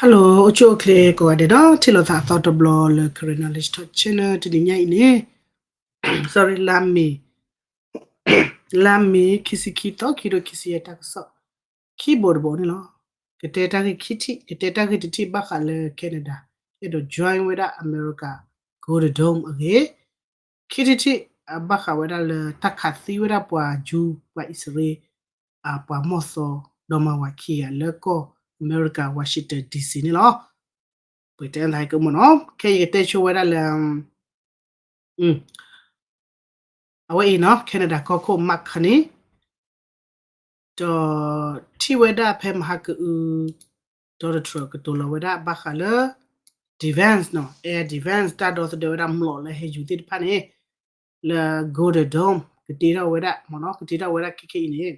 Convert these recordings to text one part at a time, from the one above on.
Hello အိၣ်ဆူၣ်အိၣ်ချ့ကိးဂၤဒဲးဒီး ထံၣ်လိာ်သးအသီတဘျီလၢ Karen Knowledge Talk Channel တနံၤညါအံၤန့ၣ် sorry လါမ့ၤ လါမ့ၤ ခံဆံခံသီ ခံကထိခံဆံယဲၢ် တၢ်ကစီၣ် ခံဘိတဘိန့ၣ်လီၤ. ကတဲတၢ်ဂ့ၢ်ခံထံၣ် ကတဲတၢ်ဂ့ၢ်တထံၣ်ဘၣ်ဃးလၢ Canada အဲၣ်ဒိး join ဝဲဒၣ် America Golden Dome အဂ့ၢ် ခံထံၣ်တထံၣ် ဘၣ်ဃးဝဲဒၣ်လၢတၢ်ခးသံဝဲဒၣ်ပှၤ Jew ပှၤအံၣ်စရ့လး ပှၤမီၢ်သီ ဒီမါဝၤခံဂၤလၢကီၢ်အမဲရကၤ Washington DC န့ၣ်လီၤ. ပကတဲနသးကမ့ၢ်နီၤ ခဲအံၤကတဲဆိဝဲဒၣ်လၢ အဝဲအံၤနီၤ Canada ကီၢ်ခိၣ် Mark Carney ဒီးထံၣ်ဝဲဒၣ်ဖဲမဟါကအု Donald Trump ကတိၤလီၤဝဲဒၣ်ဘၣ်ဃးလၢ defense နီၤ air defense တၢ်ဒီသဒၢဝဲဒၣ်မျိာ်လၢဟဲယူၤသ့ၣ်တဖၣ်န့ၣ် လၢ Golden Dome ကတ့ထီၣ်ဝဲဒၣ်မ့ၢ်နီၤ ကတ့ထီၣ်ဝဲဒၣ်ခဲခဲအံၤန့ၣ်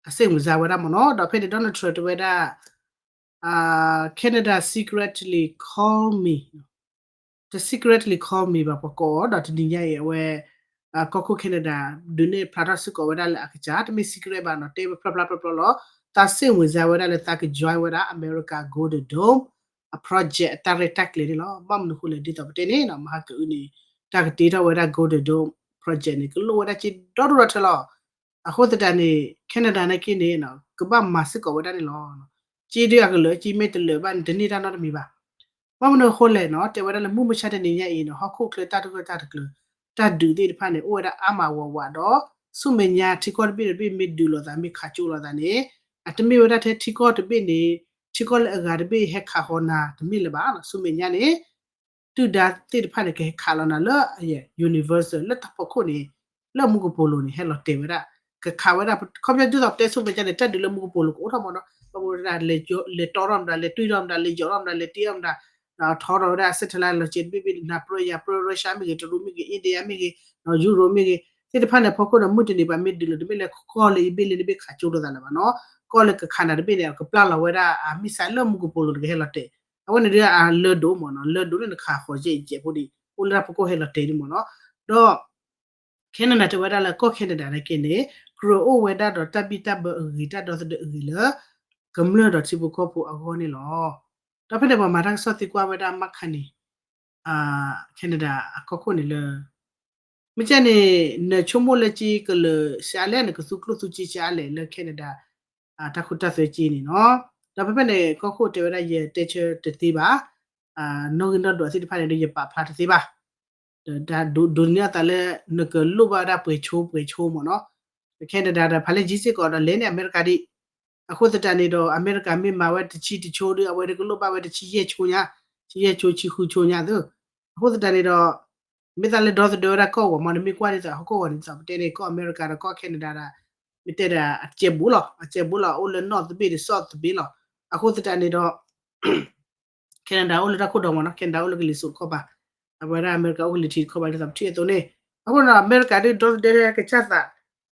အစ့ၣ်မုာ်စါဝဲဒၣ်မ့ၢ်နီၤ ဒီးဖဲန့ၣ် Donald Trump တဲဝဲဒၣ် Canada secretly call me တ secretly call me ဘၣ် ပှၤကိးအီၤဒီးတနံၤညါအံၤ အဝဲ ကီၢ်ခိၣ် Canada ဒုးနဲၣ်ဖျါထီၣ်စ့ၢ်ကီးဝဲဒၣ်လၢအကစၢ် တမ့ၢ် secret ဘၣ်နီၤ တဲဝဲဖျါဖျါဖျါဖျါလီၤ သးစ့ၣ်မုာ်စါဝဲဒၣ်လၢသးက join ဝဲဒၣ် America Golden Dome အ project အတၢ်ရဲၣ်တၢ်ကျဲၤန့ၣ်လီၤ. ဘၣ်မနုၤအဃိလဲၣ် ဒ်သိးပတဲန့ၣ်နီၤ မဟါကအုန့ၣ် တၢ်ကတ့ထီၣ်ဝဲဒၣ် Golden Dome project န့ၣ် ကလိၣ်ဝဲဒၣ်စ့ဒီဒိၣ်ထၢလီၤ အဃိသတးန့ၣ် Canada နာ်က့န့ၣ် ကဘၣ်မၤစ့ၢ်ကီးဝဲဒၣ်န့ၣ်လီၤ. စ့ဒုးအကလၢာ် စ့မ့ၢ်တလၢာ်ဘၣ်န့ၣ် တန့ၢ်တၢ်နီတမံၤဘၣ်. ဘၣ်မနုၤအဃိလဲၣ်နီၤ တဲဝဲဒၣ်လၢမုၢ်မဆါတနံၤညါအံၤနီၤ ဟီၣ်ခိၣ်ချၢတၢ်တဂၢၢ်တၢ်တကျၢၤ တၢ်ဒုးသ့ၣ်တဖၣ်န့ၣ် အိၣ်ဝဲဒၣ်အါမးဝးဝးဒီး ဆူမဲာ်ညါထံကီၢ်တဘ့ၣ်တဘ့ၣ်မ့ၢ်ဒုးလိာ်သး မ့ၢ်ခးကၠိလိာ်သးန့ၣ် အတမ့ၢ်ဝဲဒၣ်ထဲထံကီၢ်တဘ့ၣ်န့ၣ် ထံကီၢ်လၢအဂၤတဘ့ၣ်ဟဲခးဃီၤနၤတမ့ၢ်လၢၤဘၣ်. ဆူမဲာ်ညါန့ၣ် ဒုၣ်ဒါသ့ၣ်တဖၣ်န့ၣ် ကဟဲခးလီၤနၤလၢ universal လၢတၢ်ဖီခိၣ်န့ၣ် လၢမူကပိာ်လိၤန့ၣ် ဟဲလီၤတဲာ်ဝဲဒၣ် ကခးဝဲဒၣ် ခီပညီဒ်သိးပတဲဆူမဲာ်ညါန့ၣ် တၢ်ဒုးလၢမူကပိာ်လိၤကအိၣ်ထီၣ်မ့ၢ်နီၤ ဘၣ်မူဝဲဒၣ် လဲၤတီထီၣ်မတၤ လဲၤတွံၢ်ထီၣ်မတၤ လဲၤယိးထီၣ်မတၤ လဲၤတ့ထီၣ်မတၤ ထီထီၣ်ဝဲဒၣ် satellite လီၤစဲးတဘ့ၣ်ဘ့ၣ် နၢ်ပြၢယၤပြၢ Russia မ့ၢ်ဂ့ၤ တရူးမ့ၢ်ဂ့ၤ India မ့ၢ်ဂ့ၤ Europe မ့ၢ်ဂ့ၤ သ့ၣ်တဖၣ်န့ၣ် ဖီခိၣ်န့ၣ် မုၢ်တနံၤပှၤမ့ၢ်ဒုးလီၤ တမ့ၢ်လၢကီၢ်လၢယဘ့ၣ်လၢနဘ့ၣ်ခးကၠိလိာ်သးလၢၤဘၣ်နီၤ ကီၢ်လၢကခးနၤတဘ့ၣ်န့ၣ် ကပျၢ်လီၤဝဲဒၣ် missile လၢမူကပိာ်လိၤတကဟဲလီၤတဲာ် အဝဲန့ၣ်ဒုးအလၢဒိၣ်မ့ၢ်နီၤ လၢဒိၣ်လၢနခးဃီၤယဲၢ်ယဲၢ်ဖိဒံး အိၣ်လၢတၢ်ဖီခိၣ်ဟဲလီၤတဲာ်ဒံးမ့ၢ်နီၤ ဒီး Canada တဲဝဲဒၣ်လၢကီၢ် Canada နာ်က့န့ၣ် ကြၢးအိၣ်ဝဲဒၣ်ဒီးတၢ်ဘံၣ်တၢ်ဘၢအဂ့ၤ တၢ်ဒီသဒၢအဂ့ၤလၢ ကမျၢၢ်ဒီးထံဖိကီၢ်ဖိအဂီၢ်န့ၣ်လီၤ. ဒီးဖဲန့ၣ်ပှၤမၤတၢ်ကစီၣ်သံကွၢ်ဝဲဒၣ် Mark Carney Canada အကီၢ်ခိၣ်န့ၣ်လၢ မ့ၢ်ကဲန့ၣ် နဆိကမိၣ်လၢက့ကလၢာ်ဆံးအါလဲၣ် နကသူကျိၣ်သူစ့ဆံးအါလဲၣ်လၢ Canada တၢ်ခိတၢ်သွဲက့န့ၣ်နီၤ. ဒီးဖဲဖဲန့ၣ် ကီၢ်ခိၣ်တဲဝဲဒၣ် ယတဲဆၢတသ့ဘၣ်, နီၣ်ဂံၢ်နီၣ်ဒွးသ့ၣ်တဖၣ်န့ၣ်ဒီး ယပာ်ဖျါတသ့ဘၣ်. ဒီးဒိးန့ၢ်အသးလၢ နကလိၣ်ဘၣ်ဝဲဒၣ်ပှဲၤဆိပှဲၤဆိမ့ၢ်နီၤ. Canada ဒီးဖးလဲၢ်ကံစ့ၢ်ကီးဒီးလဲၤန့ၢ်အမဲရကၤဒံး. အဃိသတးန့ၣ်ဒီး အမဲရကၤမ့ၢ်မၤဝဲတဆံတဆိဒီး အဝဲတကလိၣ်ဘၣ်ဝဲတဆံယဲၢ်ဆိညါ, ဆံယဲၢ်ဆိ ဆံဃုဆိညါသု. အဃိသတးန့ၣ်ဒီး မ့ၢ်သးလၢဒီသဒၢဝဲဒၣ်ကီၢ်ဂီၤမ့ၢ် နမ့ၢ်ကွၢ်ဒ်သိးဟီၣ်ခိၣ်ဂီၤန့ၣ် ဒ်သိးပတဲန့ၣ် ကီၢ်အမဲရကၤဒီးကီၢ် Canada ဒီး မ့ၢ်တဲဒီး အစဲးဘူးလီၤ, အစဲးဘူးလီၤ အိၣ်လၢနီၣ်သဘ့ၣ်ဒီးစီၣ်သဘ့ၣ်လီၤ. အဃိသတးန့ၣ်ဒီး Canada အိၣ်လၢတၢ်ခိၣ်ဒီးမ့ၢ်နီၤ, Canada အိၣ်လၢကလံၤစိးတခီပၤ, အဝဲဒၣ်အမဲရကၤအိၣ်ကလံၤထံးတခီပၤ ဒ်သိးပထံၣ်အသိးန့ၣ်. အဃိဒီး အမဲရကၤဒုးဒီသဒၢကစၢ်သး,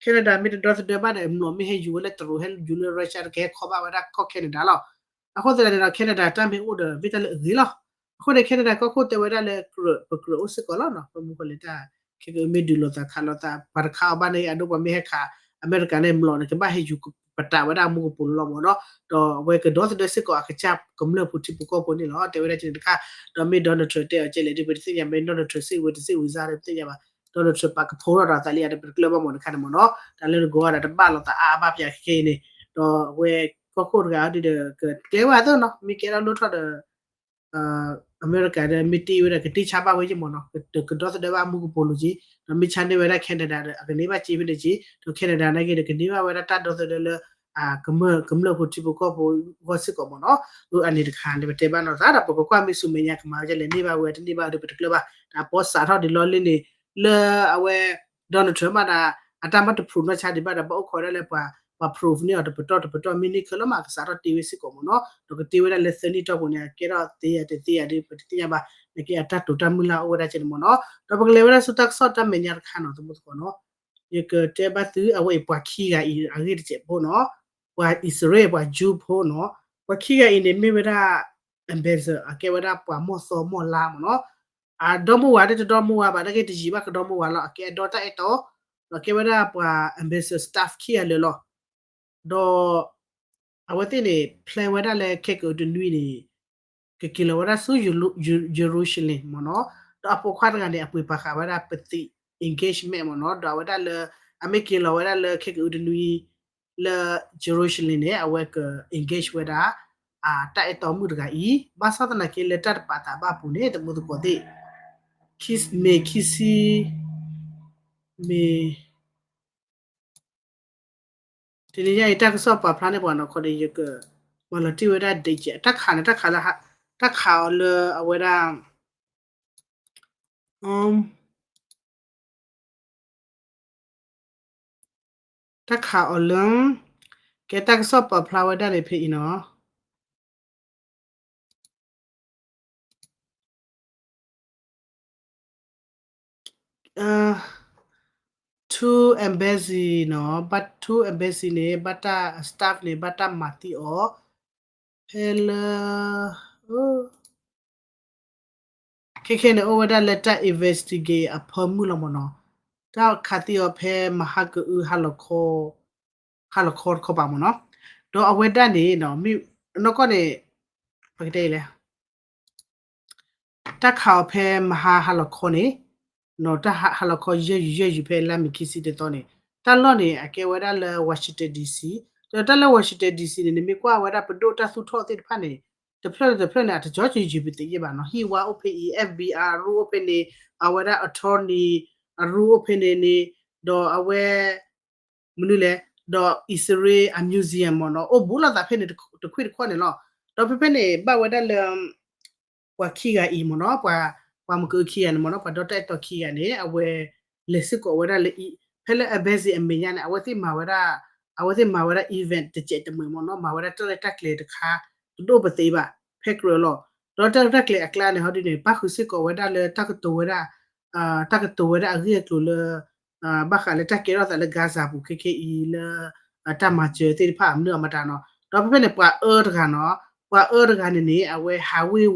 Canada မ့ၢ်တဒီသဒၢဘၣ်ဒီး မျိာ်မ့ၢ်ဟဲယူၤဝဲလၢတရူး ဟဲယူၤလၢ Russia တကဟဲခီဘၣ်ဝဲဒၣ်ကီၢ် Canada လီၤ. အဃိသတးန့ၣ်ဒီး Canada တၢ်မ့ၢ်အိၣ်ဒီး မ့ၢ်တၢ်လၢအဂ့ၤလီၤ. အဃိန့ၣ် Canada ကီၢ်ခိၣ်တဲဝဲဒၣ်လၢ ကြၢး ပကြၢးအိၣ်စ့ၢ်ကီးလီၤနီၤ, ပမ့ၢ်ဃိလဲၤတၢ် ခဲကမ့ၢ်ဒုးလိာ်သးခးလိာ်သး ပှၤတခးအီၤဘၣ်န့ၣ် အဒိပှၤမ့ၢ်ဟဲခး အမဲရကၤန့ၣ် မျိာ်န့ၣ် ကဘၣ်ဟဲယူၤပတာ်ဝဲဒၣ်မူကပိာ်လိၤလီၤမ့ၢ်နီၤ. ဒီးအဝဲကဒီသဒၢစ့ၢ်ကီးအကစၢ်ကမျၢၢ်ဖိထံဖိကီၢ်ဖိန့ၣ်လီၤ. တဲဝဲဒၣ်ကန့ၣ်တခါ, ဒီးမ့ၢ် Donald Trump တဲအီၤကဲလဲၣ်ဒ် ပတသ့ၣ်ညါ, မ့ၢ် Donald Trump စ့ၢ်ဝဲတစ့ၢ်ဝံၤစါဒီး ပတသ့ၣ်ညါဘၣ်. Donald Trump ပာ်ကဖိထီၣ်ဒီးအသးလံ အဒီးပတကျၢၢ်ဘၣ်မ့ၢ်တခါန့ၣ်မ့ၢ်နီၤ. တၢ်လၢနဂီၤဒီးတဘၣ်လိာ်သးအါအါဘၣ်ပှၤခဲခဲအံၤန့ၣ်, ဒီးအဝဲကီၢ်ခိၣ်တဂၤအံၤဒီး ကတဲဝဲအသိးနီၤ, မ့ၢ်ကဲထီၣ်လိၣ်ထီၣ်ဒီး အမဲရကၤဒီး မ့ၢ်တ့ဝဲဒၣ် ကတ့ဆါဘၣ်ဝဲက့မ့ၢ်နီၤ, ကဒီသဒၢဘၣ်မူကပိာ်လိၤက့, ဒီးမ့ၢ်ဆါန့ၢ်ဝဲဒၣ် Canada ဒီး အကန့ၢ်ဘၣ်က့ဖဲန့ၣ်က့, ဒီး Canada နာ်က့ဒီး ကန့ၢ်ဘၣ်ဝဲဒၣ်တၢ်ဒီသဒၢလၢ ကမျၢၢ်ဖိထံဖိကီၢ်ဖိအဂီၢ်စ့ၢ်ကီးမ့ၢ်နီၤ. အန့ၣ်တခါလၢပတဲဘၣ်လိာ်သးဒီး ပကကွၢ်မ့ၢ်ဆူမဲာ်ညါကမၤဝဲဒ်လဲၣ် န့ၢ်ဘၣ်ဝဲတန့ၢ်ဘၣ်ဒီး ပတကျၢၢ်ဘၣ်. တၢ်ပီစးထီၣ်ဒ်လီၤလၢန့ၣ် လၢအဝဲ Donald Trump မးဒီး အတၢ်မ့ၢ်တ prove နီၢ်ဆါဒံးဘၣ်ဒီး ဘၣ်အိၣ်ခိးဒၣ်လၢပှၤ ပှၤ prove န့ၢ်အီၤတပတီၢ်တပတီၢ် မ့ၢ်န့ၢ်ခဲလၢာ်မး ကစးထီၣ်တ့ဝဲစ့ၢ်ကီးမ့ၢ်နီၤ, ဒီးကတ့ဝဲဒၣ်လၢသၢနံၣ်တီၢ်ပူၤန့ၣ် အကဲထီၣ်သ့ယၤတသ့ယၤဒီး ပတသ့ၣ်ညါဘၣ်, နာ်က့အတၢ်တိာ်တၢ်မုၢ်လၢ်အိၣ်ဝဲဒၣ်ကဲန့ၣ်မ့ၢ်နီၤ. ဒီးပကလဲၤဝဲဒၣ်ဆူတၢ်ကစီၣ်တၢ်မဲာ်ညါတခါနီၤ သမူသကိးနီၤ, ယကတဲဘၣ်သုအဝဲအံၤပှၤခံဂၤအံၤအဂ့ၢ်တစဲးဖိနီၤ, ပှၤအံၣ်စရ့လး ပှၤ Jew ဖိနီၤ, ပှၤခံဂၤအံၤန့ၣ်မ့ၢ်ဝဲဒၣ် ambassador အကဲဝဲဒၣ်ပှၤမီၢ်သီမီၢ်လါမ့ၢ်နီၤ, အဒီမါဝၤဒ်တဒီမါဝၤဘၣ် နာ်က့တယံာ်ဘၣ်ကဒီမါဝၤလီၤ အကဲအဒီတၢ်အဲၣ်တီ, ဒီးကဲဝဲဒၣ်ပှၤ ambassador staff ခံဂၤလၢာ်လီၤ. ဒီး အဝဲသ့ၣ်န့ၣ် plan ဝဲဒၣ်လၢခဲကအုးတနွံန့ၣ် ကက့ၤလီၤဝဲဒၣ်ဆူ Jerusalem မ့ၢ်နီၤ, ဒီးအပိာ်ခွါတဂၤန့ၣ် အပှ့ၤပာ်ဃာ်ဝဲဒၣ်ပသံး engagement မ့ၢ်နီၤ, ဒီးအဝဲဒၣ်လၢ အမ့ၢ်က့ၤလီၤဝဲဒၣ်လၢခဲကအုးတနွံ လၢ Jerusalem န့ၣ် အဝဲက engage ဝဲဒၣ် တၢ်အဲၣ်တီမုၣ်တဂၤအံၤ, ဘၣ်ဆၣ်သနာ်က့လၢတၢ်တပာ်သးဘၣ်ပူၤန့ၣ် တမူသကိးသ့ၣ် မ့ၢ်ခံဆံ မ့ၢ် တနံၤညါအံၤ တၢ်ကစီၣ်ပာ်ဖျါန့ၢ်ပှၤနီၤခီဒီး ယကမၤလီၤတံၢ်ဝဲဒၣ်ဒ့ကဲး တၢ်ခးန့ၣ် တၢ်ခးလၢ တၢ်ခးအီၤလၢအဝဲဒၣ် တၢ်ခးအီၤလၢ ကဲတၢ်ကစီၣ်ပာ်ဖျါဝဲဒၣ်န့ၣ်ဖဲအံၤနီၤ two embassy နီၤ, ဘၣ် two embassy န့ၣ် ဘၣ်တၢ် staff န့ၣ် ဘၣ်တၢ်မၤသံအီၤ ဖဲလၢ ခဲခဲန့ၣ် အိၣ်ဝဲဒၣ်လၢတၢ် investigate အဖၢမုၢ်လီၤမ့ၢ်နီၤ, တၢ်ခးသံအီၤဖဲမဟါကအု ဟါလီၤခီတခီပၤမ့ၢ်နီၤ, ဒီးအဝဲဒၣ်န့ၣ် မ့ၢ်နီၢ်ကီၢ်န့ၣ် ပကတဲလဲၣ် တၢ်ခးအီၤဖဲမဟါဟါလီၤခီန့ၣ်, တၢ်ဟါလီၤခီယဲၢ်ယူၤယဲၢ်ယူၤဖဲလါမ့ၤခံဆံတသီန့ၣ်, တၢ်လီၢ်န့ၣ် အကဲဝဲဒၣ်လၢ Washington D C, ဒီးတၢ်လၢ Washington D C န့ၣ် နမ့ၢ်ကွၢ်ဝဲဒၣ်ပဒိၣ်တၢ်သူၣ်ထီၣ်သ့ၣ်တဖၣ်န့ၣ်, တဖျၢၣ်တဖျၢၣ်န့ၣ် အတကီကီယံာ်ပသ့ၣ်ယဲၢ်ဘၣ်နီၤ, ဟံၣ်ဝါအိၣ်ဖဲအံၤ F B I အရူၢ်အိၣ်ဖဲန့ၣ်, အဝဲဒၣ် attorney အရူၢ်အိၣ်ဖဲန့ၣ်န့ၣ်, ဒီးအဝဲ မနုၤလဲၣ်, ဒီးအံၣ်စရ့လးအ museum မ့ၢ်နီၤ, အိၣ်ဘူးလိာ်သးဖဲန့ၣ်တခွံၣ်တခီန့ၣ်လီၤ. ဒီးဖဲဖဲန့ၣ် ဘၣ်ဝဲဒၣ်လၢ ပှၤခံဂၤအံၤမ့ၢ်နီၤ, ပှၤ ပှၤမုၢ်ကအုခံဂၤန့ၣ်မ့ၢ်နီၤ, ပှၤဒီတၢ်အဲၣ်တီခံဂၤန့ၣ် အဝဲလဲၤစ့ၢ်ကီးဝဲဒၣ်လၢ ဖဲလၢ embassy အမဲာ်ညါန့ၣ် အဝဲသ့ၣ်မၤဝဲဒၣ် အဝဲသ့ၣ်မၤဝဲဒၣ် event တစဲးတမှဲၤမ့ၢ်နီၤ, မၤဝဲဒၣ်တၢ်ရဲၣ်တၢ်ကျဲၤတခါ တဒိၣ်ပသ့ဘၣ် ဖဲကြၢးလီၤ. ဒီးတၢ်ရဲၣ်တၢ်ကျဲၤအကျါန့ၣ် ဟီဒ်န့ၣ် ပၣ်ဃုာ်စ့ၢ်ကီးဝဲဒၣ်လၢတၢ်ကတိၤဝဲဒၣ် တၢ်ကတိၤဝဲဒၣ်အဂ့ၢ်အကျိၤလၢ ဘၣ်ဃးလၢတၢ်ကဲထီၣ်သးလၢ Gaza ပူၤခဲခဲအံၤလၢ တၢ်မၤစၢၤသ့ၣ်တဖၣ်အမနုၤအမတၤနီၤ. ဒီးဖဲဖဲန့ၣ် ပှၤအၢတဂၤနီၤ, ပှၤအၢတဂၤန့ၣ်န့ၣ် အဝဲဟးဝ့ၤဝီၤ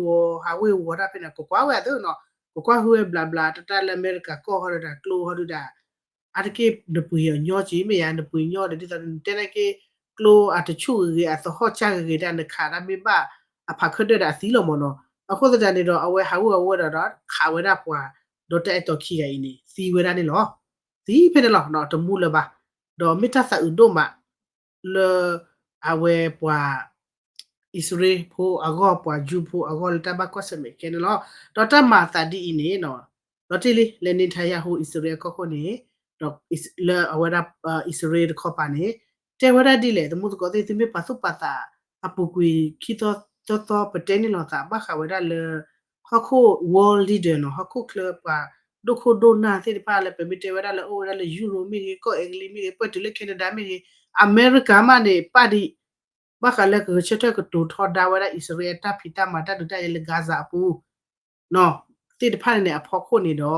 ဟးဝ့ၤဝီၤတၢ်ဖဲန့ၣ် ကကွၢ်ဝဲအသိးနီၤ, ကကွၢ်ဟုဝဲဘျးဘျး တၢ်တၢ်လၢအမဲရကၤကီၢ်ဟီဒုဒၣ် ကျိဟီဒုဒၣ် အါတက့ၢ်နပှ့ၤအီၤညီက့ၤ မ့ၢ်ယါ နပှ့ၤညီဒီး ဒ်သိးနတဲနာ်က့ ကျိအတဆူၣ်ဂ့ၤဂ့ၤ အသဟီၣ်ဆၣ်ဂ့ၤဂ့ၤဒၣ် နခးဒၣ်မ့ၢ်ဘၣ်အဖးခၢၣ်ဒၢၣ်ဒီးအသံလီၤမ့ၢ်နီၤ. အဃိသတးန့ၣ်ဒီး အဝဲဟးဝ့ၤဝီၤဝဲဒီး ဒီးခးဝဲဒၣ်ပှၤ ဒီးတၢ်အဲၣ်တီခံဂၤအံၤန့ၣ် သံဝဲဒၣ်န့ၣ်လီၤ. သံဖဲန့ၣ်လီၤ တမူလၢၤဘၣ်. ဒီးမ့ၢ်တၢ်သးအုးဒိၣ်မး လၢ အဝဲပှၤ အံၣ်စရ့လးဖိအဂီၢ် ပှၤယူၤဖိအဂီၢ်လၢတၢ်ဘၣ်ကွၢ်ဆၢၣ်မဲာ် ခဲန့ၣ်လီၤ. ဒီးတၢ်မၤအသးဒ်အံၤန့ၣ် ဒီးတ့ၢ်လံ လၢ Netanyahu အံၣ်စရ့လးအကီၢ်ခိၣ်န့ၣ် ဒီးလၢအဝဲဒၣ် အံၣ်စရ့လးတခီပၤန့ၣ် တဲဝဲဒၣ်ဒ်လဲၣ် တမူသကိးသ့ၣ် သုမ့ၢ်ပာ်သူၣ်ပာ်သး အပူၤကွံာ်ခံသီသၢသီ ပတဲန့ၢ်လီၤသး ဘၣ်ဃးဝဲဒၣ်လၢ ဟီၣ်ခိၣ် world leader နီၤ ဟီၣ်ခိၣ်ချၢပှၤ ဒိၣ်ခိၣ်ဒိၣ်နၢ်သ့ၣ်တဖၣ်လၢ ပမ့ၢ်တဲဝဲဒၣ်လၢအိၣ်ဝဲဒၣ်လၢ ယူရိမ့ၢ်ဂ့ၤ ကီၢ်အဲကလံးမ့ၢ်ဂ့ၤ ပှဲၤတုၤလၢ Canada မ့ၢ်ဂ့ၤ အမဲရကၤမးန့ၣ် ပၣ်ဒံး ဘၣ်ဃးလၢကဂဲၤဆၢထၢၣ်ကတိၤထီဒါဝဲဒၣ်အံၣ်စရ့လးအတၢ်ဖံးတၢ်မၤတၢ်ဒုးတၢ်ယၤလၢ Gaza အပူၤ သ့ၣ်တဖၣ်န့ၣ်န့ၣ် အဖီခိၣ်န့ၣ်ဒီး တုၤ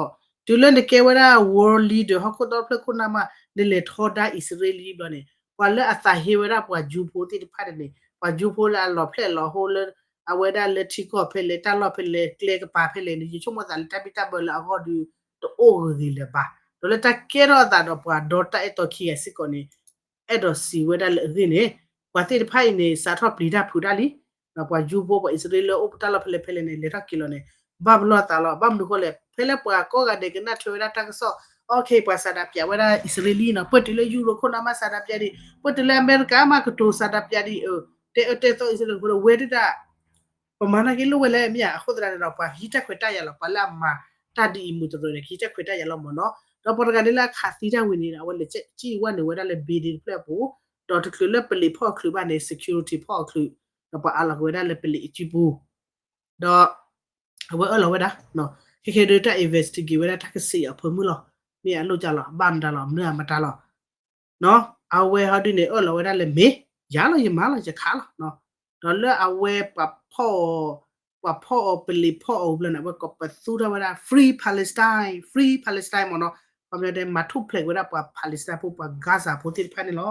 လၢနကဲဝဲဒၣ် world leader ဟီၣ်ခိၣ်ဒီဖျၢၣ်ခိၣ်နၢ်မး နလဲၤထီဒါအံၣ်စရ့လးလံဘျီန့ၣ် ပှၤလၢအသးဟ့ဝဲဒၣ်ပှၤယူၤဖိသ့ၣ်တဖၣ်န့ၣ်န့ၣ် ပှၤယူၤဖိလၢအလီၤဖျဲၣ်လီၤဟိလၢ အဝဲဒၣ်လၢထံကီၢ်ဖဲလဲၣ် တၢ်လီၢ်ဖဲလဲၣ် ကျဲကပၤဖဲလဲၣ်န့ၣ် ယဆိကမိၣ်သးလၢတၢ်ဘံၣ်တၢ်ဘၢလၢအဂီၢ်ဒုး တအိၣ်ဂ့ၤဂ့ၤလၢၤဘၣ်. ဒီးလၢတၢ်ကဲထီၣ်အသးဒီးပှၤဒီတၢ်အဲၣ်တီခံဂၤစ့ၢ်ကီးန့ၣ် အဲၣ်ဒိးစံးဝဲဒၣ်လၢအဂ့ၢ်န့ၣ် ပှၤသ့ၣ်တဖၣ်အံၤန့ၣ် စးထီၣ်ပျံၤတၢ်ဖုးတၢ်လံ. ပှၤယူၤဖိပှၤအံၣ်စရ့လးလၢအိၣ်တၢ်လီၢ်ဖဲလဲၣ်ဖဲလဲၣ်န့ၣ် လဲၤထီၣ်က့ၤလီၤန့ၣ် ဘၣ်ပလီၢ်သးလီၤ. ဘၣ်မနုၤဃိလဲၣ် ဖဲလၢပှၤကိးဂၤဒဲးကနၣ်ထွဲဝဲဒၣ်တၢ်ကစီၣ် အီၣ်ခ့ ပှၤစးဒးပၠးဝဲဒၣ်အံၣ်စရ့လးလံနီၤ ပှဲၤတုၤလၢယူရိခိၣ်နၢ်မးစးဒးပၠးဒံး ပှဲၤတုၤလၢအမဲရကၤမးကတိၤစးဒးပၠးဒံး တဲအၢတဲသီအံၣ်စရ့လးဖိလၢဝဲဒၣ် ပမၤနာ်က့လိၣ်ဝဲလဲၣ်မ့ၢ်ဧါ. အဃိသတးန့ၣ်ဒီး ပှၤကဟံးတၢ်ခွဲးတၢ်ယာ်လီၤ ပှၤလၢအမၤတၢ်ဒ်အံၤမုၢ်တရၢန့ၣ် ကဟံးတၢ်ခွဲးတၢ်ယာ်လီၤမ့ၢ်နီၤ. ဒီးပှၤတဂၤန့ၣ်လၢအခးသံတၢ်ဝံၤန့ၣ် အဝဲလဲၤစံၣ်ဝဲနုာ်ဝဲဒၣ်လၢ building တဖျၢၣ်အပူၤ ဒီးတချုးလၢပလံးဖီၣ်အချုးဘၣ်န့ၣ် security ဖီၣ်အချုး ဒီးပှၤအးလီၤက့ၤဝဲဒၣ်လၢပလံးအစုပူၤ ဒီး အဝဲအၢၣ်လီၤဝဲဒၣ် ခဲခဲဒုးတၢ် investigate ဝဲဒၣ်တၢ်ကစံးအီၤဖၢမုၢ်လီၤ. မ့ၢ်အလိၣ်ကလီၤ ဘၣ်မတၤလီၤ မနုၤအမတၤလီၤ အဝဲဟီဒုးန့ၣ် အၢၣ်လီၤဝဲဒၣ်လၢမ့ၢ် ယၤလီၤ ယမၤလီၤ ယခးလီၤ ဒီးလၢအဝဲပှၤဖီၣ်အီၤ ပှၤဖီၣ်အီၤ ပလံးဖီၣ်အီၤဝံၤဘျီန့ၣ် အဝဲကိးပသူထီၣ်ဝဲဒၣ် Free Palestine, Free Palestine မ့ၢ်နီၤ. ခီပညီတဲမၤထူၣ်ဖျဲးဝဲဒၣ်ပှၤ Palestine ဖိ ပှၤ Gaza ဖိသ့ၣ်တဖၣ်န့ၣ်လီၤ.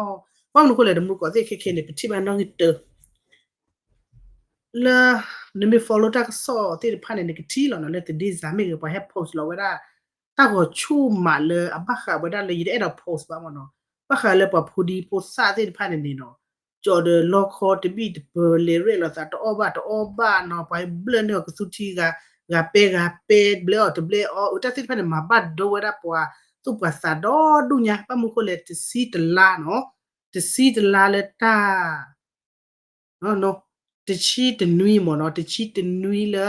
ဘၣ်မနုၤအဃိလဲၣ် တမူသကိးသ့ၣ်ခဲခဲန့ၣ် ပထံၣ်ဘၣ်နီၣ်ဂံၢ်တၢ လၢ နမ့ၢ် follow တၢ်ကစီၣ်သ့ၣ်တဖၣ်န့ၣ် နကထံၣ်လီၤနီၤ လၢတဒ့စၤမ့ၢ်ဂ့ၤ ပှၤဟဲ post လီၤဝဲဒၣ် တၢ်ဂီၤဆူၣ်မးလၢအဘၣ်ဃးဝဲဒၣ်လၢ ယတအဲၣ်ဒိး post ဘၣ်မ့ၢ်နီၤ ဘၣ်ဃးလၢပှၤဖိဒံဖိသၣ်သ့ၣ်တဖၣ်န့ၣ်န့ၣ်နီၤ ကၠီၣ်ဒီးလီခီတဘံၣ်တပၢၢ် လဲၤရဲၣ်လိာ်သးတအီၣ်ဘၣ်တအီဘၣ်နီၤ, ပှၤဘျၢၣ်န့ၢ်အီၤကသူထံဂၤ ဂၤပဲဂၤပဲ ဘျၢအီၤတဘျဲအီၤ အတၢ်သ့ၣ်တဖၣ်န့ၣ် မၤဘၣ်ဒိဝဲဒၣ်ပှၤသူၣ်ပှၤသးဒီဒူၣ်ညါ ဘၣ်မနုၤဃိလဲၣ် တဆံတလါနီၤ, တဆံတလါလၢတၢ် တဆံတနွံမ့ၢ်နီၤ, တဆံတနွံလၢ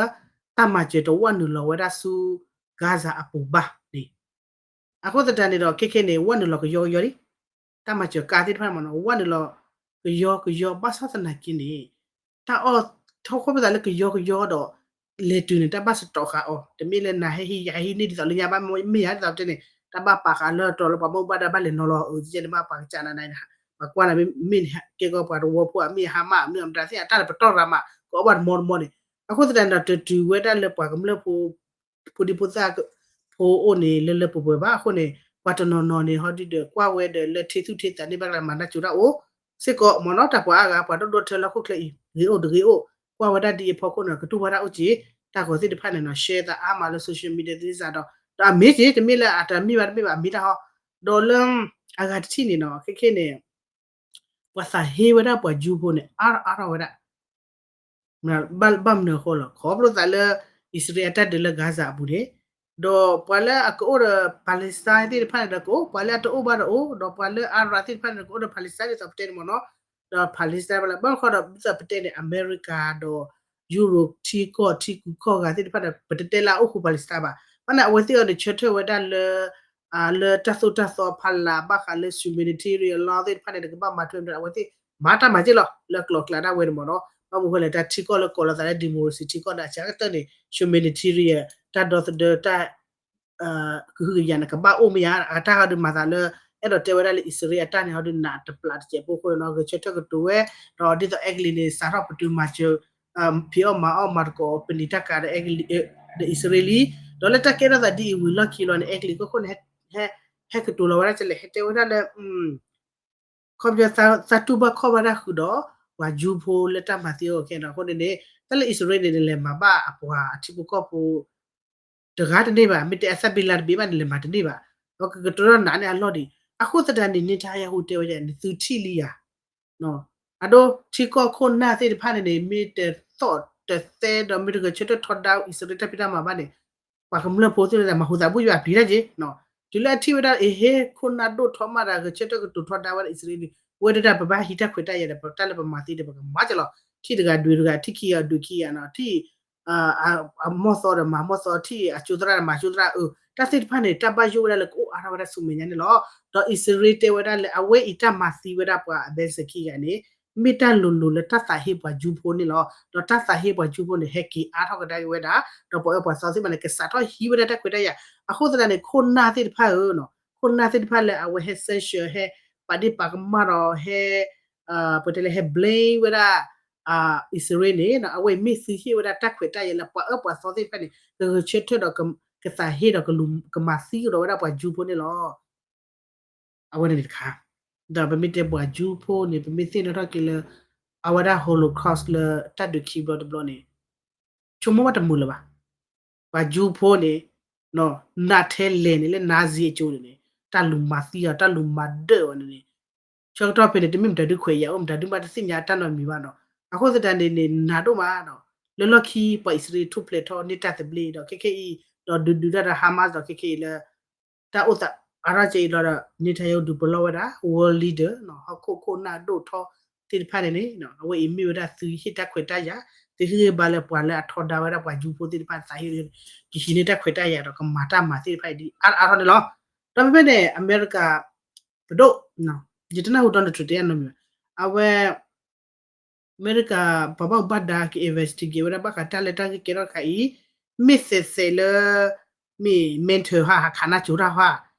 တၢ်မၤစၢၤတဝဲနုာ်လီၤဝဲဒၣ်ဆူ Gaza အပူၤဘၣ်န့ၣ်, အဃိသတးန့ၣ်ဒီး ခဲခဲန့ၣ် ဝဲနုာ်လီၤကယီကယီလံ, တၢ်မၤစၢၤကါသ့ၣ်တဖၣ်မ့ၢ်နီၤ ဝဲနုာ်လီၤကယီကယီ ဘၣ်ဆၣ်သနာ်က့န့ၣ် တၢ်အီၣ်ထီၣ်ခီၣ်ဖသးလၢကယီကယီဒီး လဲၤတုၤန့ၣ် တၢ်ဘၣ်စတီးဃာ်အီၤ တမ့ၢ်လၢနၤဟဲဟံးယၤဟံးန့ၢ်ဒ်သိးလၢညါဘၣ်မ့ၢ်ယၤဒ်သိးပတဲန့ၣ် တၢ်ဘၣ်ပာ်ဃာ်လၢတီၤလၢပှၤမ့ၢ်ဘၣ်ဒါဘၣ်လဲၤနီၤလီၤ အၢ ကဲန့ၣ်ဘၣ်ပှၤကစၢ်နၤနၤ ပှၤကွၢ်နၤမ့ၢ်န့ၣ် ကဲကီးပှၤတဝီဖိအမ့ၢ်ဟါမၢ်မ့ၢ်အမတၤသ့ၣ်အတၢ်လၢပတီၢ်ရၤမး ကအီၣ်ဘၣ်တမီတမီန့ၣ် အဃိသတးန့ၣ်ဒီး တတုၤဝဲဒၣ်လၢပှၤကမျၢၢ်ဖိ ဖိဒံဖိသၣ်ဖိအိၣ်န့ၣ် လၢလၢပှဲၤပှဲၤဘၣ်အဃိန့ၣ် ပှၤတနီၤနီၤန့ၣ် ဟီဒုဒီးကွၢ်ဝဲဒီးလၢထ့သူၣ်ထ့သးန့ၢ်ဘၣ်ကလၢမၤနၢ်ကၠိတၢ်အိၣ် စ့ၢ်ကီးမ့ၢ်နီၤ တၢ်ပှၤအါဂၤ ပှၤဒိၣ်ဒိၣ်ထၢလၢဟီၣ်ခိၣ်ချၢအံၤ ဂ့ၤအိၣ်တဂ့ၤအိၣ် ကွၢ်ဝဲဒၣ်ဒ်အံၤအဖီခိၣ်န့ၣ် ကတူၢ်ဘၣ်တၢ်အိၣ်က့ၤ တၢ်ဂီၤသ့ၣ်တဖၣ်န့ၣ်နီၤ share သးအါမးလၢ social media သ့ၣ်စးဒီး ဒီးအမ့ၢ်က့ၤ တမ့ၢ်လၢအတမ့ၢ်ဘၣ်တမ့ၢ်ဘၣ် အမ့ၢ်တၢ်ဟီ ဒီးလၢ အဂၤတထံၣ်န့ၣ်နီၤ ခဲခဲန့ၣ် ပှၤသးဟ့ဝဲဒၣ်ပှၤကၠူဖိန့ၣ် အါထီၣ်အါထီၣ်ဝဲဒၣ် ဘၣ်မနုၤအဃိလီၤ ခီဖျိသးလၢ အံၣ်စရ့လးအတၢ်ဒုးလၢ Gaza အပူၤန့ၣ် ဒီးပှၤလၢအကအိၣ်ဒီး Palestine သ့ၣ်တဖၣ်န့ၣ်ဒီးကအိၣ် ပှၤလၢအတအိၣ်ဘၣ်ဒီးအိၣ် ဒီးပှၤလၢ Arab သ့ၣ်တဖၣ်န့ၣ်ဒီးကအိၣ်ဒီး Palestine ဒ်သိးပတဲန့ၣ်မ့ၢ်နီၤ ဒီး Palestine ဘၣ်လၢ ဘၣ်မနုၤဃိဒီး ဒ်သိးပတဲန့ၣ် အမဲရကၤဒီး ယူရိၣ် ထံကီၢ်ထံကူကီၢ်ဂၤသ့ၣ်တဖၣ်န့ၣ် ပတတဲလၢအအိၣ်ဃူ Palestine ဘၣ် ဘၣ်န့ၣ် အဝဲသ့ၣ်အီၤန့ၣ် ဆၢထၢၣ်ဝဲဒၣ်လၢ လၢတၢ်သိၣ်တၢ်သီဖီလာ် ဘၣ်ဃးလၢ humanitarian law သ့ၣ်တဖၣ်န့ၣ် တကဘၣ်မၤထွဲမတၤ အဝဲသ့ၣ် မၤတၢ်မၤက့ၢ်လီၤ လၢအကျိၤအကျဲဒၣ်ဝဲန့ၣ်မ့ၢ်နီၤ ဘၣ်မနုၤဃိလဲၣ် တၢ်ထံကီၢ်လၢကိးလီၤသးလၢ democracy ထံကီၢ်ဒီးအဆၢကတၢၢ်န့ၣ် humanitarian တၢ်ဒီသဒၢတၢ် ကဟုကယာ်န့ၣ် ကဘၣ်အိၣ်မ့ၢ်ဧါ အတၢ်ဟီဒုးမၤသးလၢ အဲၣ်ဒိးတဲဝဲဒၣ်လၢအံၣ်စရ့လးအတၢ်န့ၣ် ဟီဒုးနးတပျးတစဲးဖိအဃိန့ၣ်နီၤ ဂဲၤဆၢထၢၣ်ကတိၤဝဲ ဒီးဒ်သိးအဲကလံးန့ၣ် စးထီၣ်ပတုာ်မၤစၢၤ ဖံးအီၣ်မၤအီၣ်မၤသကိးပနံာ်တၢ်ကၤ ဒီးအံၣ်စရ့လးလံ ဒီးလၢတၢ်ကဲထီၣ်သးဒ်အံၤဝံၤလီၢ်ခံလီၤန့ၣ် အဲကလံးကီၢ်ခိၣ်န့ၣ် ဟဲကတိၤလီၤဝဲဒၣ်ကလဲၣ် ဟဲတဲဝဲဒၣ်လၢ ခီပညီ သးတူၢ်ဘၣ်ခီၣ်ဘၣ်တၢ်ဃုာ်ဒီး ပှၤကၠူဖိလၢတၢ်မၤသံအီၤခဲအံၤနီၤ အဃိန့ၣ်န့ၣ် တၢ်လၢအံၣ်စရ့လးန့ၣ် လဲၤမၤဘၣ်အပှၤအထံဖိကီၢ်ဖိ တဂၤတန့ၢ်ဘၣ် မ့ၢ်တဲအသၣ်ဘ့လါတဘ့ၣ်ဘၣ်န့ၣ် လဲၤမၤတန့ၢ်ဘၣ် ဒီးကကတြီနးန့ၢ်အလီၢ်ဒံး အဃိသတးန့ၣ် နံၤထါယၤဟူးတဲဝဲဒၣ်န့ၣ် သုထံၣ်လံယၤ အဒိ ထံကီၢ်ခိၣ်နၢ်သ့ၣ်တဖၣ်န့ၣ်န့ၣ် မ့ၢ်တသီၣ်တသဲဒီးမ့ၢ်တဂဲၤဆၢထၢၣ်ထီဒါအံၣ်စရ့လးတၢ်ဖံးတၢ်မၤဘၣ်န့ၣ် ပှၤကမျၢၢ်ဖိသ့ၣ်တဖၣ်မၤဟူးသးဘၣ်ယွၤပျံၤတၢ်က့ၤ တုၤလၢအထံၣ်ဝဲဒၣ်အဟ့ၣ်ခိၣ်နၢ်ဒိၣ်ထီၣ်မးဒီး ဂဲၤဆၢထၢၣ်ကတိၤထီဒါဝဲဒၣ်အံၣ်စရ့လးန့ၣ် ဝဲဒၣ်ပဘၣ်ဟံးတၢ်ခွဲးတၢ်ယာ်ဒီး ပတၢ်လၢပမၤသ့ဒီး ပကမၤက့ၤလီၤ ထံၣ်တဂၤဒွဲၣ်တဂၤ ထံၣ်ခံဂၤဒွဲၣ်ခံဂၤနီၤ ထံၣ် အမီၢ်သီဒီးမၤမီၢ်သီ ထံၣ်အကၠိသရၣ်ဒီးမၤကၠိသရၣ် အၢ တၢ်သ့ၣ်တဖၣ်န့ၣ် တၢ်ဘၣ်ယိၣ်ဝဲဒၣ်လၢကအိၣ်အါထီၣ်ဝဲဒၣ်ဆူမဲာ်ညါန့ၣ်လီၤ. ဒီးအံၣ်စရ့လးတဲဝဲဒၣ်လၢ အဝဲအံၤတၢ်မၤသံဝဲဒၣ်ပှၤအဘဲစခံဂၤန့ၣ် မ့ၢ်တၢ်လိၤလိၤလၢတၢ်သးဟ့ပှၤကၠူဖိန့ၣ်လီၤ. ဒီးတၢ်သးဟ့ပှၤကၠူဖိန့ၣ် ဟဲက့ၤအါထီၣ်ကဒါက့ၤဝဲဒၣ် ဒီးပှၤအၢပှၤသီသ့ၣ်တဖၣ်န့ၣ် ကစးထီၣ်ဟံးဝဲဒၣ်တၢ်ခွဲးတၢ်ယာ် အဃိသတးန့ၣ် ခိၣ်နၢ်သ့ၣ်တဖၣ်ဧၢ ခိၣ်နၢ်သ့ၣ်တဖၣ်လၢအဝဲဟဲ sanction ဟဲပာ်ဒ့ၣ်ပာ်ကမၣ်ဒီးဟဲ ပတဲလၢဟဲ blame ဝဲဒၣ် အံၣ်စရ့လးန့ၣ် အဝဲမ့ၢ်သုဟ့ၣ်ဝဲဒၣ်တၢ်ခွဲးတၢ်ယာ်လၢပှၤအၢပှၤသီသ့ၣ်တဖၣ်န့ၣ် ကဂဲၤဆၢထၢၣ်ဒီးကသးဟ့ဒီးကမၤသံကဒီးဝဲဒၣ်ပှၤကၠူဖိန့ၣ်လီၤ. အဝဲန့ၣ်တခါ ဒီးပမ့ၢ်တဲပှၤကၠူဖိန့ၣ် ပမ့ၢ်သ့ၣ်နီၣ်ထီၣ်က့ၤလၢ အဝဲဒၣ် Holocaust လၢတၢ်ဒုးခံဘျီတဘျီန့ၣ် ဆိကမိၣ်ဘၣ်တမုာ်လၢၤဘၣ်. ပှၤကၠူဖိန့ၣ် နးထဲလဲၣ်န့ၣ် လၢ Nazi အကၠိန့ၣ်န့ၣ် တၢ်လူၤမၤသံအီၤ တၢ်လူၤမၤဒၢၣ်အီၤန့ၣ်န့ၣ် ဆၢကတီၢ်ဖဲန့ၣ် တမ့ၢ်မတၤဒုးခွဲးယာ်အိၣ် မတၤဒုးမးတသ့ၣ်ညါတၢ်နီတမံၤဘၣ်နီၤ. အဃိသတးန့ၣ်န့ၣ် နးဒိၣ်မးဒီး လၢလီၢ်ခံပှၤအံၣ်စရ့လးထူၣ်ဖျဲးထီၣ်န့ၢ်တၢ်သဘျ့ဒီး ခဲခဲအံၤ ဒီးဒုးဒုးတၢ်ဒီး Hamas ဒီးခဲခဲအံၤလၢ တၢ်အိၣ်သးအါထီၣ်ကဲအံၤလီၤဒီး Netanyahu ဒုးပလီၢ်ဝဲဒၣ် world leader ဟီၣ်ခိၣ်ခိၣ်နၢ်ဒိၣ်ထီသ့ၣ်တဖၣ်န့ၣ်န့ၣ် အဝဲအံၤမ့ၢ်ဝဲဒၣ်သုဟ့ၣ်တၢ်ခွဲးတၢ်ယာ် သုဟ့ၣ်ဂံၢ်ဘါလၢပှၤလၢအထီဒါဝဲဒၣ်ပှၤကၠူဖိသ့ၣ်တဖၣ်သးဟ့ ကဟံးန့ၢ်တၢ်ခွဲးတၢ်ယာ်ဒီးကမၤတၢ်မၤသ့ၣ်တဖၣ်အံၤဒ်အါအါထီၣ်န့ၣ်လီၤ. ဒီးဖဲဖဲန့ၣ် အမဲရကၤ ပဒိၣ် ယတနၢ်ဟူ Donald Trump တဲအနီတမံၤဘၣ် အဝဲ အမဲရကၤ ပှၤဘၣ်မူဘၣ်ဒါက investigate ဝဲဒၣ်ဘၣ်ဃးတၢ်လၢတၢ်ဂ့ၢ်ကဲထီၣ်တခါအံၤ မ့ၢ်သဲးသဲးလၢ မ့ၢ် mental ဟါ ဟးခးနၢ်ကၠိတၢ်ဟါ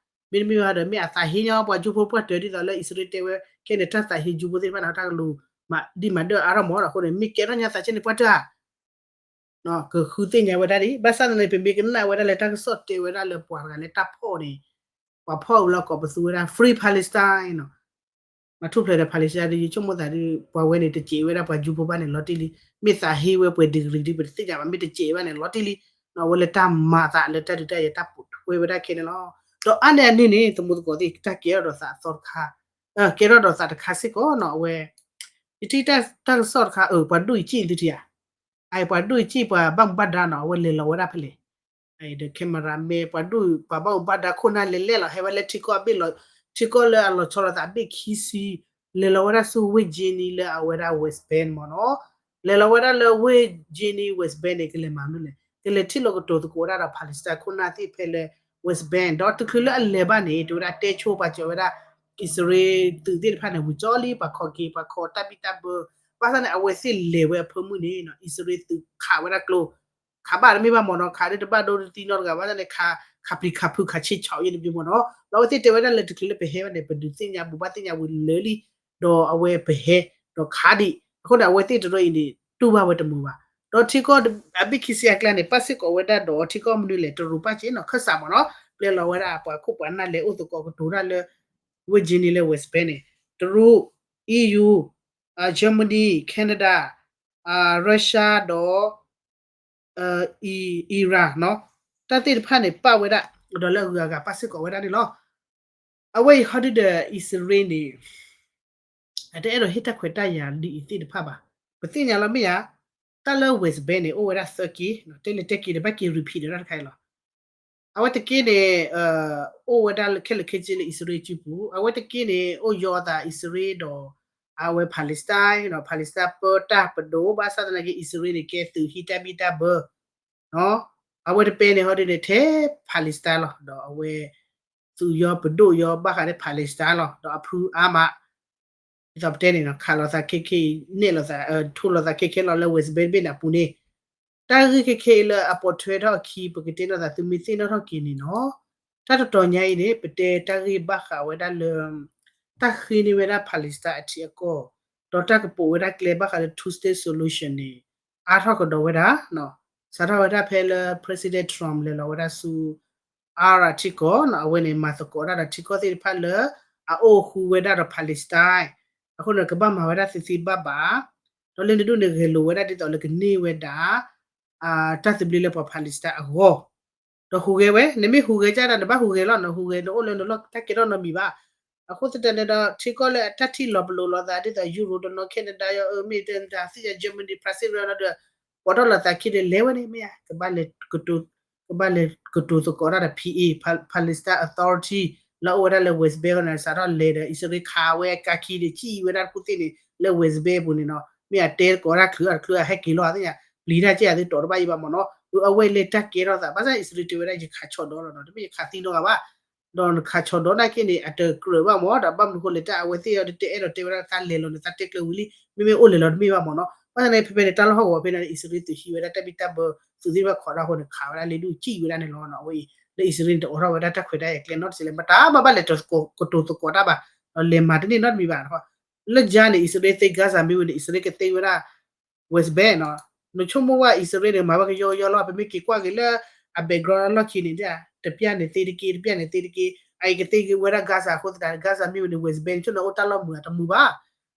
မ့တမ့ၢ်ဘၣ်ဒီး မ့ၢ်အသးဟ့ညီပှၤကၠူဖိပှၢ်တၢၢ်ဒ်သိးလၢအံၣ်စရ့လးတဲဝဲ ခဲန့ၣ် တၢ်သးဟ့ကၠူဖိသ့ၣ်တဖၣ်န့ၣ် တၢ်ကလူၤမၤဒံးမၤဒၢၣ်အါထီၣ်မးဒီးအဃိန့ၣ် မ့ၢ်ကဲထီၣ်ညါသးဆ့န့ၣ်ပှၢ်တၢၢ်ဧါ ကဃုသ့ၣ်ညါဝဲဒၣ်ဒ် ဘၣ်ဆၣ်သနာ်က့ ပမ့ၢ်ကနၣ်ဝဲဒၣ်လၢတၢ်ကစီၣ်တဲဝဲဒၣ်လၢပှၤတဂၤလၢတၢ်ဖီၣ်န့ၣ် ပှၤဖီၣ်ဝဲလၢကိးပသူဝဲဒၣ် Free Palestine နီၤ မၤထူၣ်ဖျဲးဒီး Palestine ဒီး ယဆိကမိၣ်သးဒ် ပှၤဝဲန့ၣ်တစဲးဝဲဒၣ်ပှၤကၠူဖိဘၣ်န့ၣ်လီၤတံၢ်လံ မ့ၢ်သးဟ့ဝဲပှဲၤ degree ဒ်ပတသ့ၣ်ညါဘၣ် မ့ၢ်တစဲးဝဲဒၣ်န့ၣ်လီၤတံၢ်လံ အဝဲလၢတၢ်မၤသးလၢတၢ်ဒုးတၢ်ယၤတၢ်ပိာ်ထွဲဝဲဒၣ်ခဲန့ၣ်လီၤ. ဒီးအါန့ၢ်အန့ၣ်န့ၣ် သမူသကိးသ့ၣ် တၢ်ကဲထီၣ်ဒီးသးအသီတခါ ကဲထီၣ်ဒီးသးတခါစ့ၢ်ကီးနီၤ အဝဲ ပ ယထံၣ်တၢ်ကစီၣ်တခါ အၢ ပှၤဒိၣ်အံၤစံၣ်သုထံၣ်ဧါ, အအံၤပှၤဒိၣ်အံၤစံၣ်ပှၤဘၣ်မူဘၣ်ဒါနီၤ အဝဲလဲၤလီၤဝဲဒၣ်ဖဲလဲၣ်, ဒီး camera man ပှၤဒိၣ် ပှၤဘၣ်မူဘၣ်ဒါခိၣ်နၢ်လဲၤလဲၣ်လီၤ ဟဲဝဲလၢထံကီၢ်အဘ့ၣ်လီၤ ထံကီၢ်လၢအလီၤဆီလိာ်သးအဘ့ၣ်ခံဆံ, လဲၤလီၤဝဲဒၣ်ဆူ West Jenin လၢအဝဲဒၣ် West Bank မ့ၢ်နီၤ, လဲၤလီၤဝဲဒၣ်လၢ West Jenin West Bank န့ၣ် ကလဲၤမၤမနုၤလဲၣ် ကလဲၤထံၣ်လိာ်ကတိၤသကိးဝဲဒၣ်ဒီး Palestine ခိၣ်နၢ်သ့ၣ်ဖဲလၢ West Bank ဒီးတချုးလၢအလဲၤဘၣ်န့ၣ် တဲဝဲဒၣ်တဲဆိပာ်စၢၤဝဲဒၣ် အံၣ်စရ့လးသုးသ့ၣ်တဖၣ်န့ၣ် ဝံၤကၠီလံ ပှၤခိးက့ၤ ပှၤခိးတၢ်ဘံၣ်တၢ်ဘၢ, ဘၣ်ဆၣ်န့ၣ် အဝဲသ့ၣ်လဲၤဝဲအဖၢမုၢ်န့ၣ် အံၣ်စရ့လးသုးခးဝဲဒၣ်ကျိ ခးဘၣ်တမ့ၢ်ဘၣ်မ့ၢ်နီၤ ခးဒ်တဘၣ်ဒိတသံနီတဂၤ ဘၣ်ဆၣ်န့ၣ် ခးပျံၤခးဖုးခးဆ့ဆီးယဲၢ်တဘျုးမ့ၢ်နီၤ ဒီးအဝဲသ့ၣ်တဲဝဲဒၣ်လၢတချုးလၢပဟဲဘၣ်န့ၣ် ပဒုးသ့ၣ်ညါဘူးဘၣ်သ့ၣ်ညါဝံၤလၢာ်လံ ဒီးအဝဲပဟဲ ဒီးခးဒံး အဃိန့ၣ် အဝဲသ့ၣ်တရၢအံၤန့ၣ် တူၢ်ဘၣ်ဝဲတမုာ်ဘၣ်, ဒီးထံကီၢ်အဘ့ၣ်ခံဆံအကျါန့ၣ် ပာ်စ့ၢ်ကီးဝဲဒၣ်ဒီးထံကီၢ်မနုၤလဲၣ် တရူးပာ်စ့ၢ်နီၤ ခၢၣ်စးမ့ၢ်နီၤ ပျဲလီၤဝဲဒၣ်ပှၤခိၣ်ပှၤနၢ်လဲၤအိၣ်သကိးကတိၤတၢ်လၢ West Jenin လၢ West Bank န့ၣ် တရူး EU Germany Canada Russia ဒီး Iran နီၤ တၢ်သ့ၣ်တဖၣ်န့ၣ် ပာ်ဝဲဒၣ် ဒီးလၢအဂုၤအဂၤပာ်စ့ၢ်ကီးဝဲဒၣ်န့ၣ်လီၤ. အဝဲအံၤဟီဒုဒီး အံၣ်စရ့လးန့ၣ် အတအဲၣ်ဒိးဟ့ၣ်တၢ်ခွဲးတၢ်ယာ်လံအံၤသ့ၣ်တဖၣ်ဘၣ်. ပသ့ၣ်ညါလီၤမ့ၢ်ဧါ, တၢ်လၢ West Bank န့ၣ် အိၣ်ဝဲဒၣ်သၢက့ၤ, တဲလဲၤတဲက့ၤဒီးဘၣ်က့ၤ repeat ဒီးတၢ်တခါအံၤလီၤ. အဝဲတက့ၢ်န့ၣ် အိၣ်ဝဲဒၣ်ခဲလၢာ်ခဲဆ့လၢအံၣ်စရ့လးစုပူၤ, အဝဲတက့ၢ်န့ၣ် အိၣ်ယီၤအသးအံၣ်စရ့လးဒီး အဝဲ Palestine နီၤ, Palestine ပၢတၢ်ပဒိၣ် ဘၣ်ဆၣ်သနာ်က့ အံၣ်စရ့လးန့ၣ် ကဲသုးဟံးတၢ်ဘံၣ်တၢ်ဘၢ အဝဲတပဲန့ၣ်ဟီဒုန့ၣ် ထဲ Palestine လီၤ. ဒီးအဝဲ သုးယီၤပဒိၣ်ယီၤဘၣ်ဃးဒီး Palestine လီၤ. ဒီးအဖုအါမး ဒ်သိးပတဲန့ၣ် ခးလိာ်သးခဲခဲအံၤ နဲၣ်လိာ်သး ထိလိာ်သးခဲခဲလီၤလၢ West Bank ဘ့ၣ်န့ၣ်အပူၤန့ၣ် တၢ်ဂ့ၢ်ခဲခဲအံၤလၢအပိာ်ထွဲထီၣ်အခံ ပကတဲနီၢ်သးသုမ့ၢ်သ့ၣ်နီၣ်ထီၣ်က့ၤန့ၣ်နီၤ, တၢ်တတီၤညါအံၤန့ၣ် ပတဲတၢ်ဂ့ၢ်ဘၣ်ဃးဝဲဒၣ်လၢ တၢ်ဃ့န့ၢ်ဝဲဒၣ် Palestine အထံအကီၢ် ဒီးတၢ်ကပိာ်ဝဲဒၣ်ကျဲဘၣ်ဃးလၢ two state solution န့ၣ် အါထီၣ်ကဒီးဝဲဒၣ် စးထီၣ်ဝဲဒၣ်ဖဲလၢ President Trump လဲၤလီၤဝဲဒၣ်ဆူ အါရၣ်ထံကီၢ်နီၤ, အဝဲန့ၣ် မၤသကိးတၢ်ဒီးထံကီၢ်သ့ၣ်တဖၣ်လၢ အအိၣ်ဃူဝဲဒၣ်ဒီး Palestine အဃိန့ၣ် ကဘၣ်မၤဝဲဒၣ်သ့သ့ဘၣ်ဘၣ်, ဒီးလၢနဒိၣ်န့ၣ် ဂဲၤလိာ်ဝဲဒၣ်ဒ်သိးလၢကန့ၢ်ဝဲဒၣ် တၢ်သဘျ့လၢပှၤ Palestine အဂီၢ်, ဒီးဟူးဂဲၤဝဲ, နမ့ၢ်ဟူးဂဲၤကဒၣ် နဘၣ်ဟူးဂဲၤလီၤ, နဟူးဂဲၤ နအိၣ်လၢနလီၢ်တၢ်ကဲထီၣ်နီတမံၤဘၣ်. အဃိသတးန့ၣ်ဒီး ထံကီၢ်လၢအတၢ်ထံၣ်လီၤပလိာ်လိာ်သး ဒ်သိး Europe တနီၤ Canada ယီၤ အမ့ၢ်တၢ်သ့ၣ်ညါ Germany France ရနီၤဒီး ပိာ်ထီၣ်လိာ်သးခံဒီး လဲၤဝဲန့ၣ် မ့ၢ်ဧါ, ကဘၣ်လဲၤ ကဘၣ်လဲၤကတိၤသကိးတၢ်ဒီး P A, Palestine Authority လၢအအိၣ်ဝဲဒၣ်လၢ West Bank န့ၣ် စးထီၣ်လဲၤဒီး အံၣ်စရ့လးခးဝဲကါခံဒီး ကံၣ်ဝဲဒၣ်တခူၣ်သ့ၣ်န့ၣ် လၢ West Bank ပူၤန့ၣ်နီၤ, မ့ၢ်အတဲသကိးတၢ်ချုးအတချုးအဟဲက့ၤလီၤသ့ၣ်ညါ, ပျံၤတၢ်ကဲအသးတီၤတဘၣ်အံၤဘၣ်မ့ၢ်နီၤ, အဝဲလဲၤတၢ်ကဲထီၣ်သး ဘၣ်ဆၣ်အံၣ်စရ့လးတဲဝဲဒၣ် ယခးဆီၣ်ဒီးလီၤနီၤ, တမ့ၢ်ယခးသံနီတဂၤဘၣ် ဒီးနခးဆီၣ်ဒီးနာ်က့န့ၣ် အတကြၢးဘၣ်မ့ၢ် ဒီးဘၣ်မနုၤဃိလဲၣ် တၢ်အဝဲသ့ၣ်အီၤ တအဲၣ်ဒိးတဲဝဲဒၣ် တၢ်လဲၤလီၤန့ၣ်တၢ်တဲကျၢၤဝံၤလံ, မ့မ့ၢ်အိၣ်လဲၤလီၤတမ့ၢ်ဘၣ်မ့ၢ်နီၤ, ဘၣ်ဆၣ်န့ၣ် ဖဲဖဲန့ၣ် တၢ်လီၢ်ဟီၣ်ကဝီၤဖဲန့ၣ် အံၣ်စရ့လးသုးဟံးဝဲဒၣ်တၢ်ဘံၣ်တၢ်ဘၢ သုးသ့ၣ်တဖၣ်ခိးတၢ်အဃိန့ၣ် ခးဝဲဒၣ်လ့ဒူၣ်ကံၣ်ဝဲဒၣ်န့ၣ်လီၤနီၤ, အဝဲအံၤ လၢအံၣ်စရ့လးန့ၣ် တအိးထီၣ်ဝဲဒၣ်တၢ်ခွဲးတၢ်ယာ်ကျဲနီတစဲးလဲၣ် မတၤဘၣ်ဘၣ်လဲၤကတိၤသကိးတၢ်ဘၣ်, ဒီးလဲၤမၤတန့ၢ်နီတမံၤဘၣ်, လၢယါန့ၣ် အံၣ်စရ့လးသ့ Gaza မ့ၢ်ဝံၤန့ၣ် အံၣ်စရ့လးကသ့ဝဲဒၣ် West Bank နီၤ, နဆိကမိၣ်ဝဲအံၣ်စရ့လးန့ၣ် မၤဝဲကယီကယီလီၤ, ပမ့ၢ်က့ၤကွၢ်က့ၤလၢအ background အလီၢ်ခံန့ၣ် တပျၢ်န့ၣ်သ့တက့ၢ် တပျၢ်န့ၣ်သ့တက့ၢ်, အအံၤကသ့ဝဲဒၣ် Gaza အဃိသတး Gaza မ့ၢ်ဝံၤန့ၣ် West Bank ဆိၣ်န့ၣ်အိၣ်တၢ်လီၢ်မုာ်အတမုာ်ဘၣ်,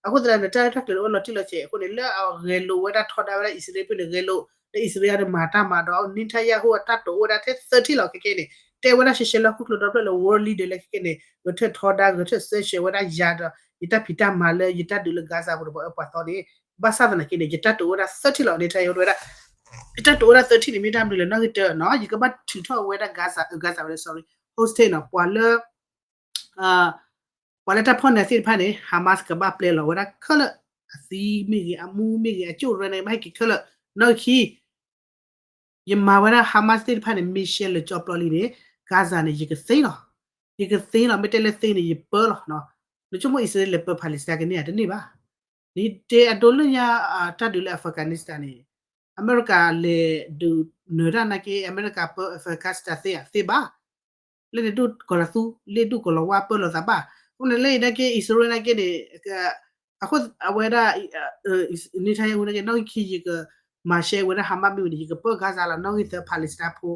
အဃိသတးန့ၣ် တၢ်ရဲၣ်တၢ်ကျဲၤန့ၣ်အိၣ်လီၤတံၢ်လီၤဆဲးအဃိန့ၣ် လၢအဂဲၤလိာ်ဝဲဒၣ်ထီဒါဝဲဒၣ်အံၣ်စရ့လးဖဲန့ၣ် ဂဲၤလိာ် လၢအံၣ်စရ့လးအံၤန့ၣ်မၤတၢ်မၤဒီး Netanyahu အတၢ်တိာ်အိၣ်ဝဲဒၣ်ထဲသၢထံၣ်လီၤခဲကဲန့ၣ်, တဲဝဲဒၣ်ရှဲရှဲလၢဟီၣ်ခိၣ်ချၢဒီဖျၢၣ်လၢ world leader လၢခဲကဲန့ၣ် ဂဲၤထၢၣ်ထီဒါ ဂဲၤထၢၣ်စဲရှဲဝဲဒၣ်ယၤဒီး ယတၢ်ဖံးတၢ်မၤလၢယတၢ်ဒုးလၢ Gaza ပူၤဒီးပှၤအၢပှၤသီန့ၣ်, ဘၣ်ဆၣ်သနာ်က့န့ၣ် ယတၢ်တိာ်အိၣ်ဝဲဒၣ်သၢထံၣ်လီၤ Netanyahu တဲဝဲဒၣ်, ယတၢ်တိာ်အိၣ်ဝဲဒၣ်သၢထံၣ်န့ၣ် မ့ၢ်တၢ်မနုၤလဲၣ်နီၣ်ဂံၢ်တၢနီၤ, ယကဘၣ်ထုးထီၣ်ဝဲဒၣ် Gaza, Gaza ဝဲဒၣ် sorry, hostage နီၤ, ပှၤလၢ ပှၤလၢတၢ်ဖီၣ်န့ၢ်သ့ၣ်တဖၣ်န့ၣ် Hamas ကဘၣ်ပျဲလီၤဝဲဒၣ်ခဲလၢာ်, အသံမ့ၢ်ဂ့ၤ အမူမ့ၢ်ဂ့ၤ အကၠိၣ်ရၢန့ၣ် ဘၣ်ဟဲက့ၤခဲလၢာ်, နီၣ်ဂံၢ်ခံ ယမၤဝဲဒၣ် Hamas သ့ၣ်တဖၣ်န့ၣ် မ့ၢ်ရှဲလၢာ်ကၠီပျီလံန့ၣ် Gaza န့ၣ် ယကသ့လီၤ, ယကသ့လီၤ, မ့ၢ်တဲလၢသ့န့ၣ် ယပၢလီၤ, နဆိကမိၣ်အံၣ်စရ့လးလဲၤပၢ Palestine ကန့ၢ်ဧါ တန့ၢ်ဘၣ်, နတဲအဒိလၢညါ တၢ်ဒုးလၢ Afghanistan န့ၣ် အမဲရကၤလဲၤဒုးနၢၤတၢ်နာ်က့ အမဲရကၤပၢ Afghanistan သ့ဧါ သ့ဘၣ်, လၢန့ၣ်ဒူၣ်ကီၤလၤသူ လ့ၣ်ဒူၣ်ကီၤလၤဝါပၢလီၤသးဘၣ်, အဃိန့ၣ်လၢအံၤနာ်က့ အံၣ်စရ့လးနာ်က့န့ၣ် အဃိအဝဲဒၣ် Netanyahu နာ်က့ နီၣ်ဂံၢ်ခံယကမၤရှဲဝဲဒၣ် Hamas မ့ၢ်ဝံၤန့ၣ် ယကပၢ Gaza လီၤ, နီၣ်ဂံၢ်သၢ Palestine ဖိ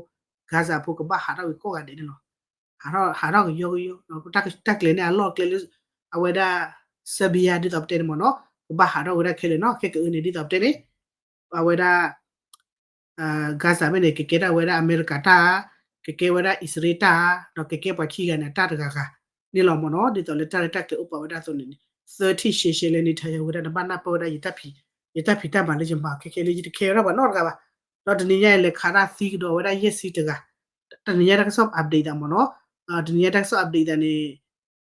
Gaza ဖိကဘၣ်ဟးထီၣ်ဝံၤကိးဂၤဒဲးန့ၣ်လီၤ, ဟးထီၣ်ကယီကယီ, တၢ်ကျဲၤန့ၣ်အလီၢ်ကျဲလၢ အဝဲဒၣ် Serbia ဒ်သိးပတဲန့ၣ်မ့ၢ်နီၤ, ကဘၣ်ဟးထီၣ်ဝဲဒၣ်ခဲလၢာ်နီၤ, ခဲကအုးန့ၣ်ဒ်သိးပတဲန့ၣ် အဝဲဒၣ် Gaza ဖဲန့ၣ် ကကဲထီၣ်ဝဲဒၣ်အမဲရကၤတၢ်, ကကဲဝဲဒၣ်အံၣ်စရ့လးတၢ်, ဒီးကကဲပှၤခံဂၤန့ၣ် အတၢ်တဂၤဂၤန့ၣ်လီၤမ့ၢ်နီၤ, ဒ်သိးလၢတၢ်ရဲၣ်တၢ်ကျဲၤအိၣ်ပာ်ဝဲဒၣ်အသိးန့ၣ်န့ၣ်, သၢထံၣ်ရှဲရှဲလၢ Netanyahu ဝဲဒၣ်န့ၣ် ဘၣ်နၢ်ပၢၢ်ဝဲဒၣ် ယတၢ်ဖံးတၢ်မၤလၢယမၤခဲခဲလၢ ယတခဲဝဲဒၣ်ပှၤနီတဂၤဘၣ်. ဒီးတနံၤညါအံၤ လဲၤခးတၢ်သံကဒီးဝဲဒၣ်ယဲၢ်ဆံတဂၤ, တနံၤညါတၢ်ကစီၣ် update သးမ့ၢ်နီၤ, တနံၤညါတၢ်ကစီၣ် update သးန့ၣ်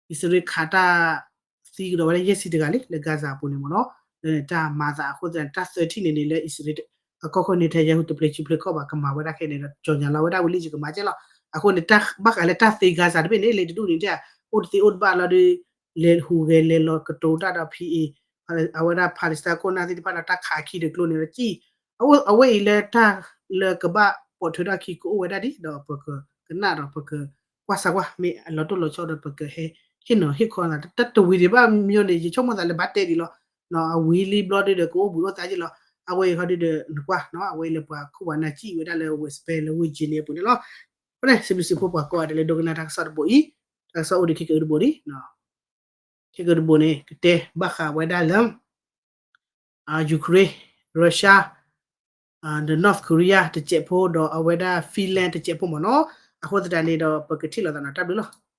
အံၣ်စရ့လးခးတၢ်သံကဒီးဝဲဒၣ်ယဲၢ်ဆံတဂၤလံ လၢ Gaza အပူၤန့ၣ်မ့ၢ်နီၤ, လၢန့ၣ်တၢ်မၤသးအဃိသတးန့ၣ် တၢ်သၢထံၣ်န့ၣ်န့ၣ် လၢအံၣ်စရ့လး အကီၢ်ခိၣ် Netanyahu တပျ့ၤဆံပျ့ၤခီၣ်ဘၣ် ကမၤဝဲဒၣ်ခဲန့ၣ်ဒီး ကၠီၤညါလီၤဝဲဒၣ်ဝံၤလံ ယကမၤကဲလီၤ. အဃိန့ၣ် ဘၣ်ဃးလၢတၢ်သ့ Gaza တဘ့ၣ်န့ၣ် လၢတဒူၣ်န့ၣ် အိၣ်တသ့အိၣ်တဘၣ်လီၤဒီး လဲၤဟူးဂဲၤလဲၤလီၤကတိၤတၢ်ဒီး ဖံအံၤ အဝဲဒၣ် Palestine ခိၣ်နၢ်သ့ၣ်တဖၣ်ဒီး တၢ်ခးခံတကျိန့ၣ်ဒီး ကံၣ် အဝဲအံၤလၢတၢ်လၢကဘၣ်ပိာ်ထွဲထီၣ်ခံကအိၣ်ဝဲဒၣ်ဒံး ဒီးပကကနၣ်ဒီးပကကွၢ်စၢ်ကွၢ် မ့ၢ်အလီၤတိၢ်လီၤဆီဒီး ပကဟဲဟ့ၣ်နီၤဟ့ၣ်ခီသး တၢ်တဝံၤဒံးဘၣ်မ့ၢ်န့ၣ် ယဆိကမိၣ်သးလၢဘၣ်တဲဒံးလီၤ. အဝံၤလံဘျီဒုဒီး ကအိၣ်ဘှံးအိၣ်သါက့လီၤ. အဝဲအံၤခီဒုဒီး နကွၢ် အဝဲအံၤလၢပှၤခိၣ်ပှၤနၢ်ကံၣ်ဝဲဒၣ်လၢ West Bank လၢ West Bank န့ၣ်အပူၤန့ၣ်လီၤ. အဃိန့ၣ် စံးဘျုးစံးဖှိၣ်ပှၤကိးဂၤဒဲးလၢဒိကနၣ်တၢ်ကစီၣ်တဘိအံၤ, တၢ်ကစီၣ်အိၣ်ဒီးခဲကအုတဘိန့ၣ် ခဲကအုတဘိန့ၣ် ကတဲဘၣ်ဃးဝဲဒၣ်လၢ Ukraine, Russia, the North Korea တစဲးဖိ ဒီးအဝဲဒၣ် Finland တစဲးဖိမ့ၢ်နီၤ. အဃိသတးန့ၣ်ဒီး ပကထံၣ်လိာ်သးနီၤ တၢ်ဘျုးလီၤ.